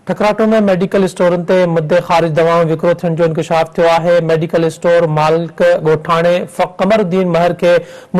ٺڪراٺو ۾ ميڊيڪل اسٽورن تي مدي خارج دوائون وڪرو ٿيڻ جو انڪشاف ٿيو آهي، ميڊيڪل اسٽور مالڪ ڳوٺاڻي قمر الدين مهر کي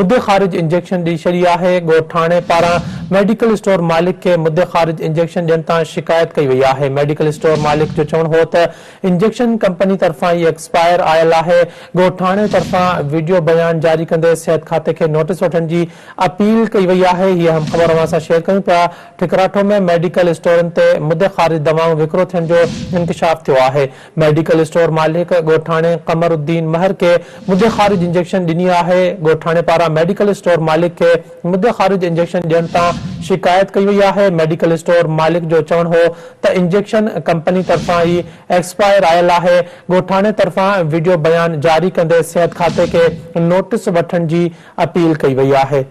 مدي خارج انجيڪشن ڏئي ڇڏي آهي، ڳوٺاڻي پاران ميڊيڪل اسٽور مالڪ کي مدي خارج انجيڪشن ڏيڻ تان شڪايت ڪئي وئي آهي، ميڊيڪل اسٽور مالڪ جو چوڻ هو ته انجيڪشن ڪمپني طرفان ئي ايڪسپائر آيل آهي، ڳوٺاڻي طرفان وڊيو بيان جاري ڪندي صحت کاتي کي نوٽيس وٺڻ جي اپيل ڪئي وئي آهي، هي اهم خبر اوهان سان شيئر ڪيون پيا. ٺڪراٺو ۾ ميڊيڪل اسٽورن تي مدي خارج دوائون وڪرو ٿيڻ جو انڪشاف ٿيو آهي، ميڊيڪل اسٽور مالڪ ڳوٺاڻي قمر الدين مهر کي مدي خارج انجيڪشن ڏني آهي، ڳوٺاڻي پاران ميڊيڪل اسٽور مالڪ کي مدي خارج انجيڪشن ڏيڻ تان شڪايت ڪئي وئي آهي، ميڊيڪل اسٽور مالڪ جو چوڻ هو ته انجيڪشن ڪمپني طرفان ئي ايڪسپائر آيل آهي، ڳوٺاڻي طرفان وڊيو بيان جاري ڪندي صحت کاتي کي نوٽس وٺڻ جي اپيل ڪئي وئي آهي.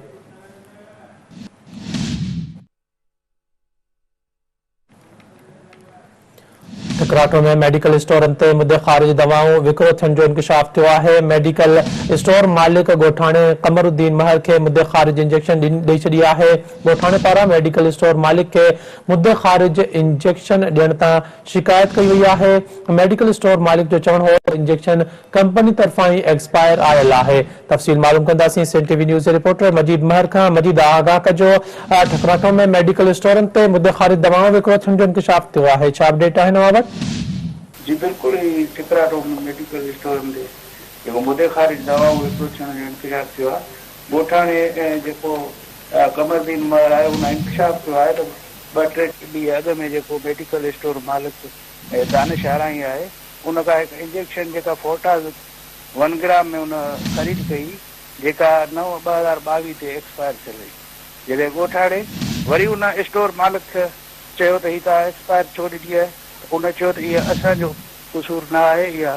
ٺڪراٺو ۾ ميڊيڪل اسٽورن تي مدي خارج دوائون وڪرو ٿيڻ جو انڪشاف ٿيو آهي، ميڊيڪل اسٽور مالڪ ڳوٺاڻي قمر الدين مهر کي مدي خارج انجيڪشن ڏئي ڇڏي آهي، ڳوٺاڻي پاران ميڊيڪل اسٽور مالڪ کي مدي خارج انجيڪشن ڏيڻ تان شڪايت ڪئي وئي آهي، ميڊيڪل اسٽور مالڪ جو چوڻ هو ته انجيڪشن ڪمپني طرفان ئي ايڪسپائر آيل آهي. تفصيل معلوم ڪنداسين سنڌ ٽي وي نيوز جي رپورٽر مجيد مهر کان، مجيد آگاهه ڪجو ٺڪراٺو ۾ ميڊيڪل اسٽورن تي مدي خارج دوائون وڪرو ٿيڻ جو انڪشاف ٿيو آهي ڇا اپڊيٽ آهن اوهان وٽ؟ جي بلڪل هي ٺڪراٺو ۾ ميڊيڪل اسٽورن تي جيڪو مدي خارج دوائون وڪرو ٿيڻ جو انڪشاف ٿيو آهي ڳوٺاڻي جيڪو قمر الدين مهر آهي ان انڪشاف ڪيو آهي ته ٻه ٽي ڏينهن اڳ ۾ جيڪو ميڊيڪل اسٽور مالڪ دانش آرائين آهي ان کان هڪ انجيڪشن جيڪا فورٽاز ون گرام ۾ ان خريد ڪئي جيڪا نو 2022 تي ايڪسپائر ٿيل هئي. جڏهن ڳوٺاڻي وري ان اسٽور مالڪ کي چيو ته هي توهان ايڪسپائر ڇو ڏني آهي ته ان چيو ته اها اسان جو قصور نه آهي اها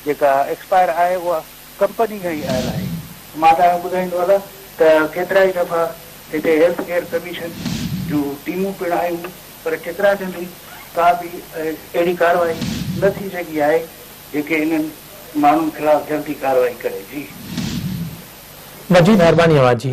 جيڪا ايڪسپائر آهي اها ڪمپني کان ئي آيل آهي. مان توهان کي ٻڌائيندو هلان ته ڪيترائي دفعا هتي هيلٿ ڪيئر ڪميشن جون ٽيمون پڻ آيون پر ٺڪراٺ ۾ ڪا به اهڙي ڪارروائي نه ٿي سگهي آهي جيڪي انهن ماڻهن خلاف جلدي ڪارروائي ڪري جي. مجيد مهرباني اوهان جي.